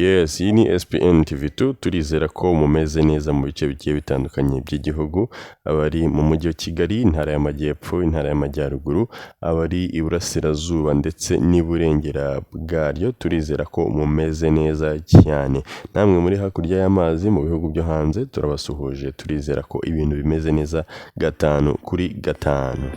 Yes, iyi ni SPN TV2. Turizera ko mumeze neza mu bice bigiye bitandukanye by'igihugu, abari mu mujyi wa Kigali, intara y'Amajyepfo, intara y'Amajyaruguru, abari iburasirazuba ndetse n'iburengera bwaryo, turizera ko mumeze neza cyane. Namwe muri hakurya y'amazi mu bihugu byo hanze turabasuhuje, turizera ko ibintu bimeze neza gatanu kuri gatanu.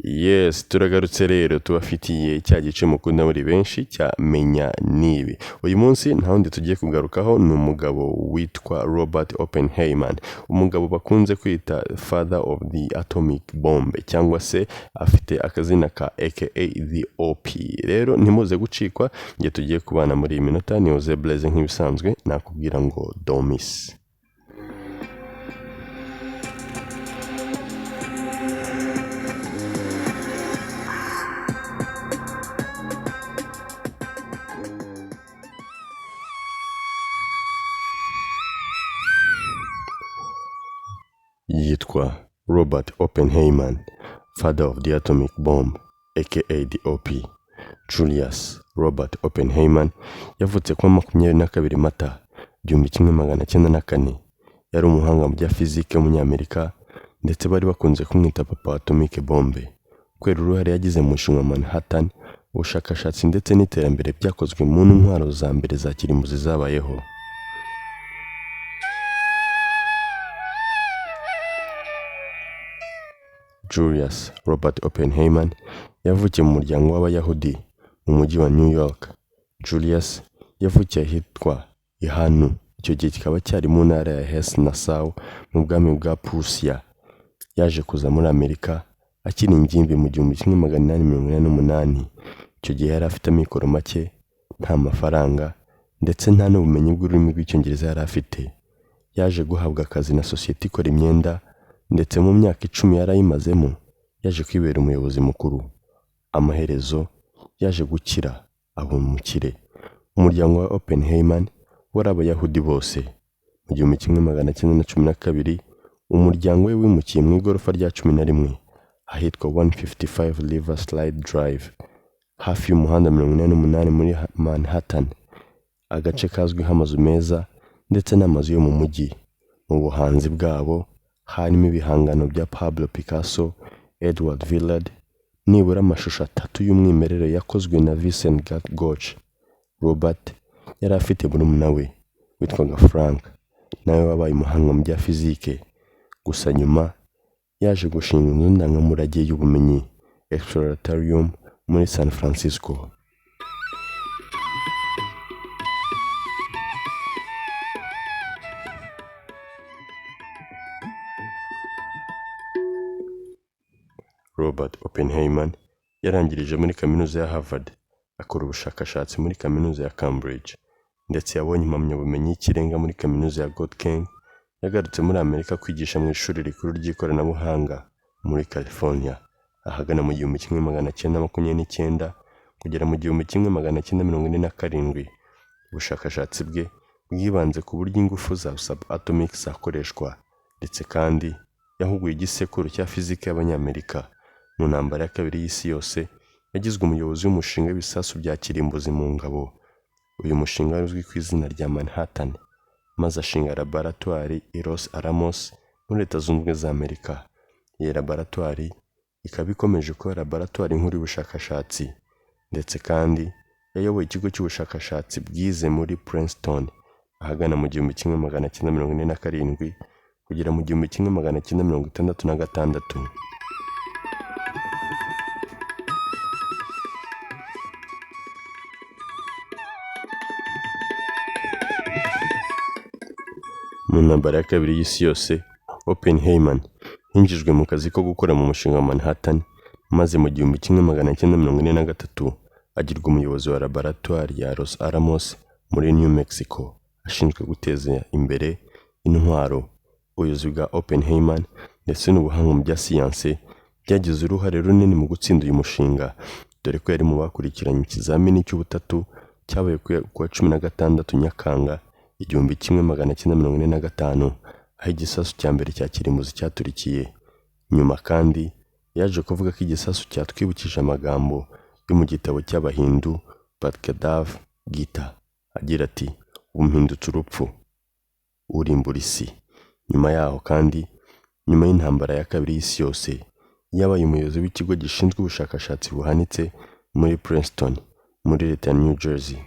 Yes, turagarutse rero tubafitiye cya gice mukunda muri benshi cya Menya Nibi. Uyu munsi nta wundi tugiye kugarukaho, ni umugabo witwa Robert Oppenheimer, umugabo bakunze kwita father of the atomic bomb, cyangwa se afite akazina ka aka the OP. Rero ntimuze gucikwa, nge tugiye kubana muri iyi minota ni Jose Blaise nk'ibisanzwe, nakubwira ngo don't miss. Yitwa Robert Oppenheimer, father of the atomic bomb, aka the OP. Julius Robert Oppenheimer yavutse kuwa 22 Mata 1904. Yari umuhanga mu bya fizike w'umunyamerika, ndetse bari bakunze kumwita papa wa atomic bombe kubera uruhare yagize mu mushinga wa Manhattan, ubushakashatsi ndetse n'iterambere byakozwe mu ntwaro za mbere za kirimbuzi zabayeho. Julius Robert Oppenheimer yavukiye mu muryango w'Abayahudi mu mujyi wa New York. Julius yavukiye ahitwa Ihanu, icyo gihe kikaba cyari mu ntara ya Hesse Nassau mu bwami bwa Prussia. Yaje kuza muri Amerika akiri ingimbi mu 1888. Icyo gihe yari afite amikoro make, nta mafaranga ndetse nta n'ubumenyi bw'ururimi rw'Icyongereza yari afite. Yaje guhabwa akazi na sosiyete ikora imyenda, ndetse mu myaka 10 yari ayimazemo yaje kwibera umuyobozi mukuru. Amaherezo yaje gukira aba umukire. Umuryango wa Oppenheimer wari Abayahudi bose. Mu 1912 umuryango we wimukiye mu igorofa rya 11 ahitwa 155 Riverside Drive, hafi y'umuhanda 88 muri Manhattan, agace kazwiho amazu meza ndetse n'amazu yo mu mujyi. Mu buhanzi bwabo harimo ibihangano bya Pablo Picasso, Edward Villard, nibura amashusho atatu y'umwimerere yakozwe na Vincent van Gogh. Robert yari afite murumuna we witwaga Frank, nawe wabaye umuhanga mu bya fizike. Gusa nyuma yaje gushinga inzu ndangamurage y'ubumenyi Exploratorium muri San Francisco. Robert Oppenheimer yarangirije muri kaminuza ya Harvard, akora ubushakashatsi muri kaminuza ya Cambridge, ndetse yabonye impamyabumenyi y'ikirenga muri kaminuza ya Göttingen. Yagarutse muri Amerika kwigisha mu ishuri rikuru ry'ikoranabuhanga muri California ahagana mu 1929 kugera mu 1947. Ubushakashatsi bwe bwibanze ku buryo ingufu za subatomic zakoreshwa, ndetse kandi yahuguye igisekuru cya fizike y'Abanyamerika. Mu ntambara ya kabiri y'isi yose yagizwe umuyobozi w'umushinga w'ibisasu bya kirimbuzi mu ngabo. Uyu mushinga wari uzwi ku izina rya Manhattan, maze ashinga laboratwari i Los Alamos muri Leta Zunze Ubumwe za Amerika. Iyi laboratwari ikaba ikomeje kuba laboratwari nkuru y'ubushakashatsi, ndetse kandi yayoboye ikigo cy'ubushakashatsi bwize muri Princeton ahagana mu 1947 kugera mu 1966. Mu ntambara ya kabiri y'isi yose, Oppenheimer yinjijwe mu kazi ko gukora mu mushinga wa Manhattan, maze mu 1943 agirwa umuyobozi wa laboratwari ya Los Alamos muri New Mexico, ashinzwe guteza imbere intwaro. Ubuyobozi bwa Oppenheimer ndetse n'ubuhanga mu bya siyanse byagize uruhare runini mu gutsinda uyu mushinga, dore ko yari mu bakurikiranye ikizamini cy'ubutatu cyabaye ku wa 16 Nyakanga 1945, aho igisasu cya mbere cya kirimbuzi cyaturikiye. Nyuma kandi Yaje kuvuga ko igisasu cyatwibukije amagambo yo mu gitabo cy'Abahindu Bhagavad Gita agira ati ubu mpindutse urupfu urimbura isi. Nyuma yaho kandi, nyuma y'intambara ya kabiri y'isi yose, yabaye umuyobozi w'ikigo gishinzwe ubushakashatsi buhanitse muri Princeton muri leta ya New Jersey.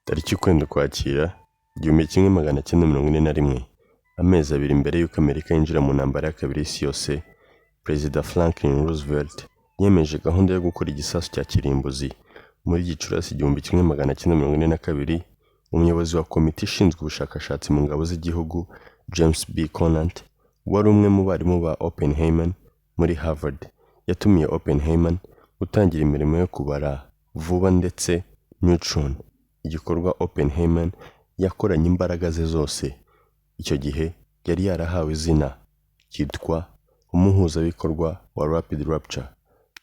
Tariki ukwenda Ukwakira 1941, amezi abiri mbere y'uko Amerika yinjira mu ntambara ya kabiri y'isi yose, Perezida Franklin Roosevelt yemeje gahunda yo gukora igisasu cya kirimbuzi. Muri Gicurasi 1942, umuyobozi wa komite ishinzwe ubushakashatsi mu ngabo z'igihugu, James B. Conant, wari umwe mu barimu ba Oppenheimer muri Harvard, yatumiye Oppenheimer gutangira imirimo yo kubara vuba ndetse neutron, igikorwa Oppenheimer yakoranye imbaraga ze zose. Icyo gihe yari yarahawe izina ryitwa umuhuzabikorwa wa Rapid Rupture,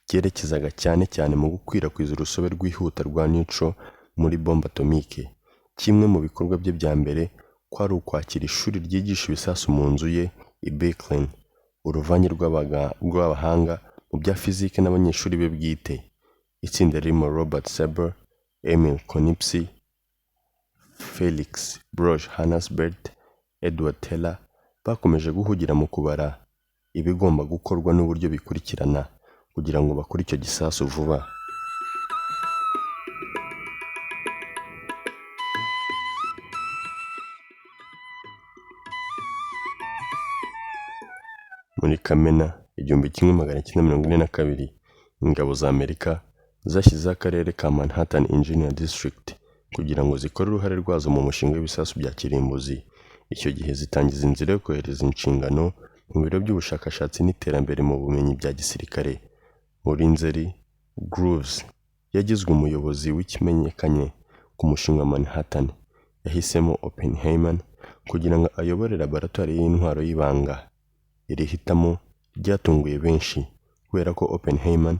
ryerekezaga cyane cyane mu gukwirakwiza urusobe rwihuta rwa neutron muri bombe atomike. Kimwe mu bikorwa bye bya mbere kwari ukwakira ishuri ryigisha ibisasu mu nzu ye i Brooklyn, uruvange rw'abahanga mu bya fizike n'abanyeshuri be bwite. Itsinda ririmo Robert Serber, Emil Konipsi, Felix Bloch, Hannes Bert, Edward Teller bakomeje guhugira mu kubara ibigomba gukorwa n'uburyo bikurikirana kugira ngo bakore icyo gisasu vuba. Muri Kamena 1942, ingabo za Amerika zashyizeho akarere ka Manhattan Engineer District kugira ngo zikore uruhare rwazo mu mushinga w'ibisasu bya kirimbuzi. Icyo gihe zitangiza inzira yo kohereza inshingano mu biro by'ubushakashatsi n'iterambere mu bumenyi bya gisirikare. Muri Nzeri, Groves yagizwe umuyobozi w'ikimenyekanye ku mushinga wa Manhattan. Yahisemo Oppenheimer kugira ngo ayobore laboratwari y'intwaro y'ibanga. Iri hitamo ryatunguye benshi kubera ko Oppenheimer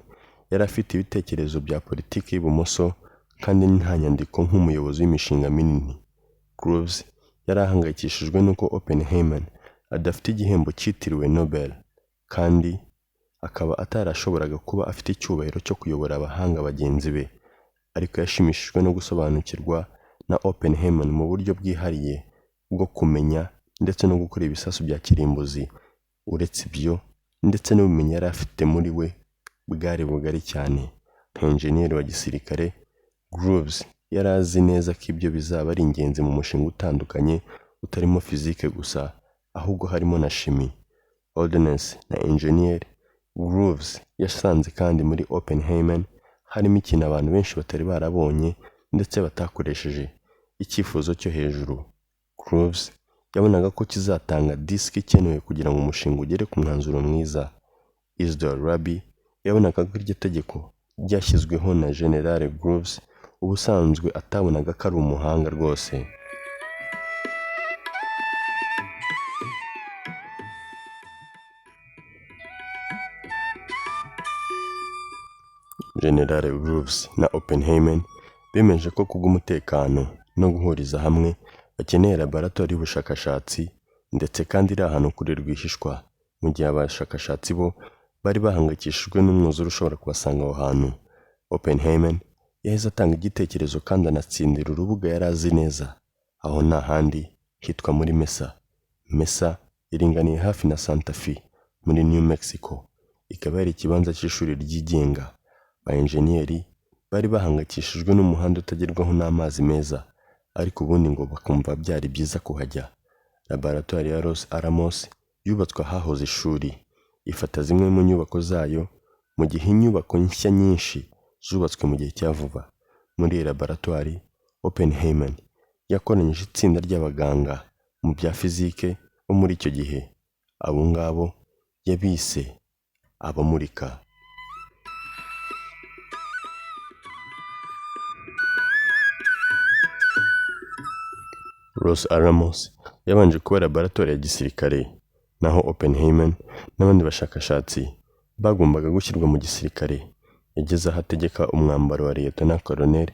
yari afite ibitekerezo bya politiki y'ibumoso kandi nta nyandiko nk'umuyobozi w'imishinga minini. Groves yari ahangayikishijwe n'uko Oppenheimer adafite igihembo cyitiriwe Nobel kandi akaba atarashoboraga kuba afite icyubahiro cyo kuyobora abahanga bagenzi be, ariko yashimishijwe no gusobanukirwa na Oppenheimer mu buryo bwihariye bwo kumenya ndetse no gukora ibisasu bya kirimbuzi. Uretse ibyo ndetse n'ubumenyi yari afite muri we bwari bugari cyane. Nka enjeniyeri wa gisirikare, Groves yari azi neza ko ibyo bizaba ari ingenzi mu mushinga utandukanye utarimo fizike gusa, ahubwo harimo na shimi, ordnance na enjeniyeri. Groves yasanze kandi muri Oppenheimer harimo ikintu abantu benshi batari barabonye ndetse batakoresheje, icyifuzo cyo hejuru. Groves yabonaga ko kizatanga disiki ikenewe kugira ngo umushinga ugere ku mwanzuro mwiza. Isidore Rabi yabonaga ko iryo tegeko ryashyizweho na General Groves ubusanzwe atabonaga ko ari umuhanga rwose. General Groves na Oppenheimer bemeje ko kubw'umutekano no guhuriza hamwe bakeneye laboratori y'ubushakashatsi ndetse kandi iri ahantu kure rwihishwa, mu gihe abashakashatsi bo bari bahangayikishijwe n'umwuzure ushobora kubasanga aho hantu. Oppenheimer yahise atanga igitekerezo kandi anatsindira urubuga yari azi neza. Aho nta handi hitwa muri Mesa. Mesa iringaniye hafi na Santa Fe muri New Mexico, ikaba yari ikibanza cy'ishuri ryigenga. Ba enjeniyeri bari bahangayikishijwe n'umuhanda utagerwaho n'amazi meza, ariko ubundi ngo bakumva byari byiza kuhajya. Laboratwari ya Los Alamos yubatswe ahahoze ishuri, ifata zimwe mu nyubako zayo, mu gihe inyubako nshya nyinshi zubatswe mu gihe cya vuba. Muri iyi laboratwari, Oppenheimer yakoranyije itsinda ry'abaganga mu bya fizike bo muri icyo gihe. Abo ngabo yabise abamurika. Los Alamos yabanje kuba laboratoire ya gisirikare, naho Oppenheimer n'abandi bashakashatsi bagombaga gushyirwa mu gisirikare. Yageze aho ategeka umwambaro wa Lieutenant Colonel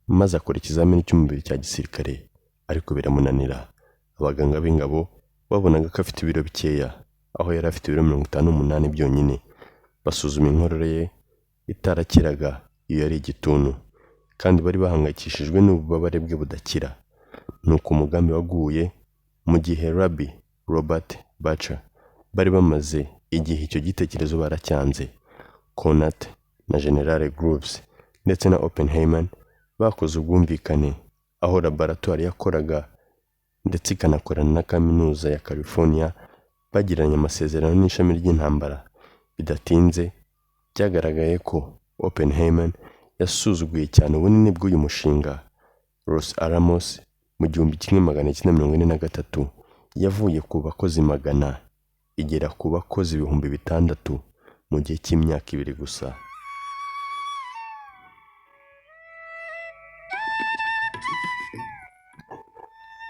maze akora ikizamini cy'umubiri cya gisirikare, ariko biramunanira. Abaganga b'ingabo babonaga ko afite ibiro bikeya, aho yari afite ibiro 58 byonyine. Basuzuma inkorora ye itarakiraga, iyo yari igituntu, kandi bari bahangayikishijwe n'ububabare bwe budakira. Nuko umugambi waguye mu gihe Rabbi Robert Bacher bari bamaze igihe icyo gitekerezo baracyanze. Conant na General Groves ndetse na Oppenheimer bakoze ubwumvikane aho laboratoire yakoraga ndetse ikanakorana na kaminuza ya California, bagiranye amasezerano n'ishami ry'intambara. Bidatinze byagaragaye ko Oppenheimer yasuzuguye cyane ubunini bw'uyu mushinga. Los Alamos mu 1943 yavuye ku bakozi 100 igera ku bakozi 6000 mu gihe cy'imyaka 2 gusa.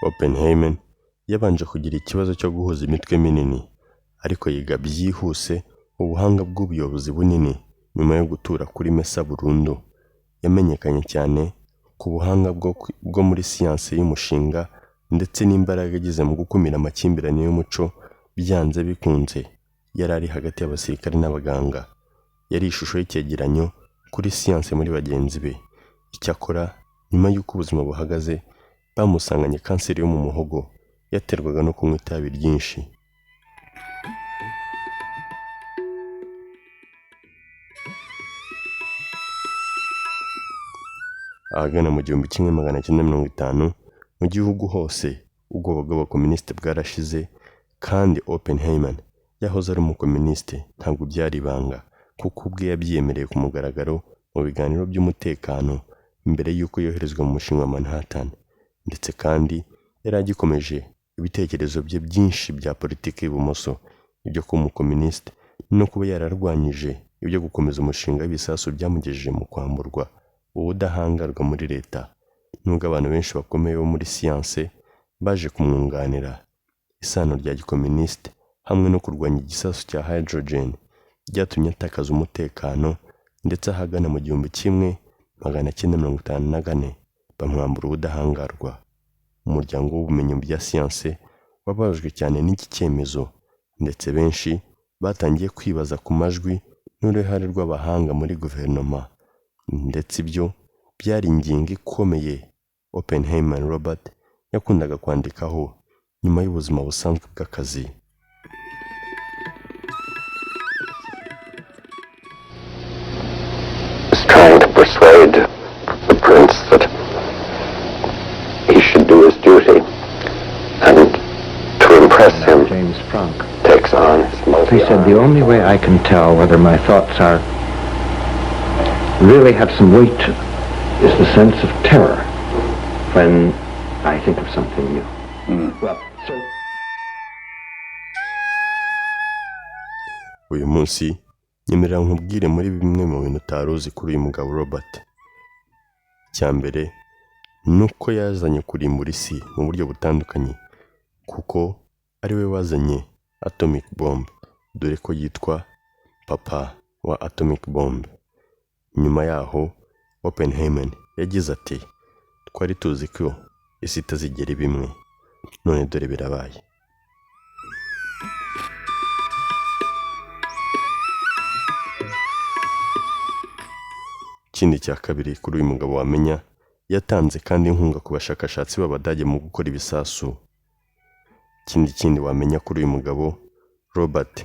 Oppenheimer yabanje kugira ikibazo cyo guhuza imitwe minini, ariko yiga byihuse ubuhanga bw'ubuyobozi bunini nyuma yo gutura kuri Mesa burundu. Yamenyekanye cyane ku buhanga bwo muri siyansi y'umushinga ndetse n'imbaraga yagize mu gukumira amakimbirane y'umuco. Byanze bikunze yari ari hagati y'abasirikare n'abaganga. Yari ishusho y'icyegeranyo kuri siyansi muri bagenzi be. Icyakora nyuma y'uko ubuzima buhagaze, bamusanganye kanseri yo mu muhogo yaterwaga no kunywa itabi ryinshi. Ahagana mu 1950 mu gihugu hose ubwoba bw'abakomunisite bwarashize, kandi Oppenheimer yahoze ari umukomunisite ntabwo byari ibanga, kuko ubwe yabyiyemereye ku mugaragaro mu biganiro by'umutekano mbere y'uko yoherezwa mu mushinga wa Manhattan. Ndetse kandi yari agikomeje ibitekerezo bye byinshi bya politiki y'ibumoso, ibyo kuba umukomunisite no kuba yararwanyije ibyo gukomeza umushinga w'ibisasu byamugejeje mu kwamburwa ubudahangarwa muri leta. Nubwo abantu benshi bakomeye bo muri siyanse baje kumwunganira, isano rya gikomunisite hamwe no kurwanya igisasu cya hydrogen byatumye atakaza umutekano, ndetse ahagana mu 1954 bamwambura ubudahangarwa. Umuryango w'ubumenyi bya siyanse wababajwe cyane n'iki cyemezo, ndetse benshi batangiye kwibaza ku majwi n'uruhare rw'abahanga muri guverinoma, ndetse ibyo byari ingingo ikomeye Oppenheimer Robert yakundaga kwandikaho nyuma y'ubuzima busanzwe bw'akazi. Trying to persuade the prince that he should do his duty, and to impress him, James Franck takes on his multi. He said, the only way I can tell whether my thoughts are really have some weight is the sense of terror when I think of something new. Well, so... Uyu munsi nyemerera nkubwire muri bimwe mu bintu utari uzi kuri uyu mugabo Robert. Icya mbere ni uko yazanye kurimbura isi mu buryo butandukanye, kuko ari we wazanye atomic bomb, dore ko yitwa papa wa atomic bomb. Nyuma yaho Oppenheimer yagize ati twari tuzi ko isi itazigera iba imwe, none dore birabaye. Ikindi cya kabiri kuri uyu mugabo wamenya, yatanze kandi inkunga ku bashakashatsi b'Abadage mu gukora ibisasu. Ikindi wamenya kuri uyu mugabo Robert,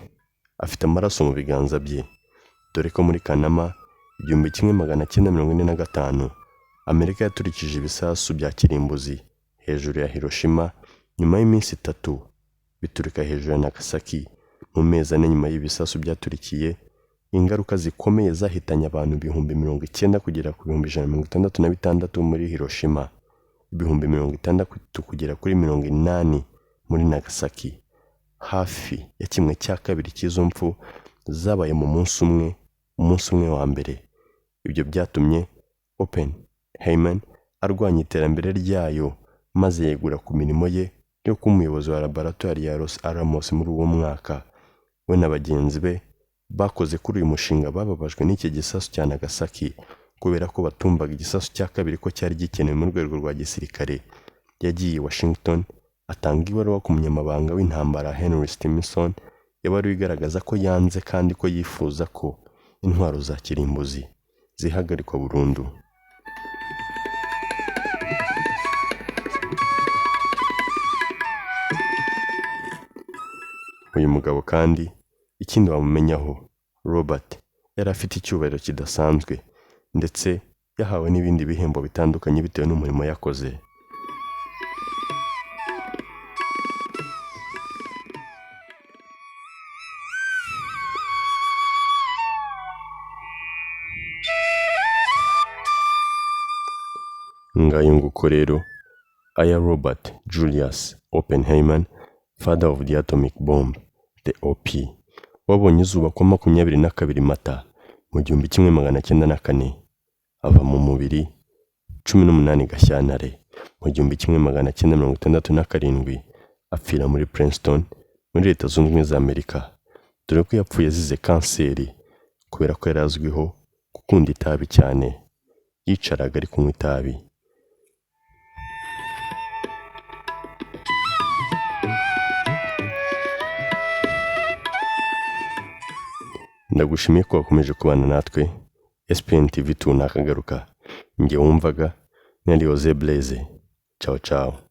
afite amaraso mu biganza bye, dore ko muri Kanama 1945 Amerika yaturikije ibisasu bya kirimbuzi hejuru ya Hiroshima. Nyuma y'iminsi 3 biturika hejuru ya Nagasaki. Mu mezi 4 nyuma y'ibisasu byaturikiye, ingaruka zikomeye zahitanye abantu 90,000 kugera ku 166,000 muri Hiroshima, 60,000 kugera kuri 80,000 muri Nagasaki. Hafi ya 1/2 cy'izo mfu zabaye mu munsi umwe wa mbere. Ibyo byatumye Oppenheimer arwanya iterambere ryayo, maze yegura ku mirimo ye yo kuba umuyobozi wa laboratoire ya Los Alamos muri uwo mwaka. We na bagenzi be bakoze kuri uyu mushinga bababajwe n'iki gisasu cya Nagasaki, Kubera ko batumvaga igisasu cya kabiri ko cyari gikenewe mu rwego rwa gisirikare, yagiye i Washington atanga ibaruwa ku munyamabanga w'intambara Henry Stimson, ibaruwa igaragaza ko yanze kandi ko yifuza ko intwaro za kirimbuzi zihagarikwa burundu. Uyu mugabo kandi ikindi wamumenyaho, Robert yari afite icyubahiro kidasanzwe ndetse yahawe n'ibindi bihembo bitandukanye bitewe n'umurimo yakoze. Ngayo nguko rero, aya Robert Julius Oppenheimer, father of the atomic bomb, the OP, wabonye izuba ku wa 22 Mata mu 1904, ava mu mubiri 18 Gashyantare mu 1967, apfira muri Princeton muri Leta Zunze Ubumwe za Amerika, dore ko yapfuye azize kanseri kubera ko yari azwiho gukunda itabi cyane, yicaraga ari kunywa itabi. Ndagushimiye ko wakomeje kubana natwe. SPN TV 2 nakagaruka. Njye wumvaga ni Jose Blaise. Ciao ciao.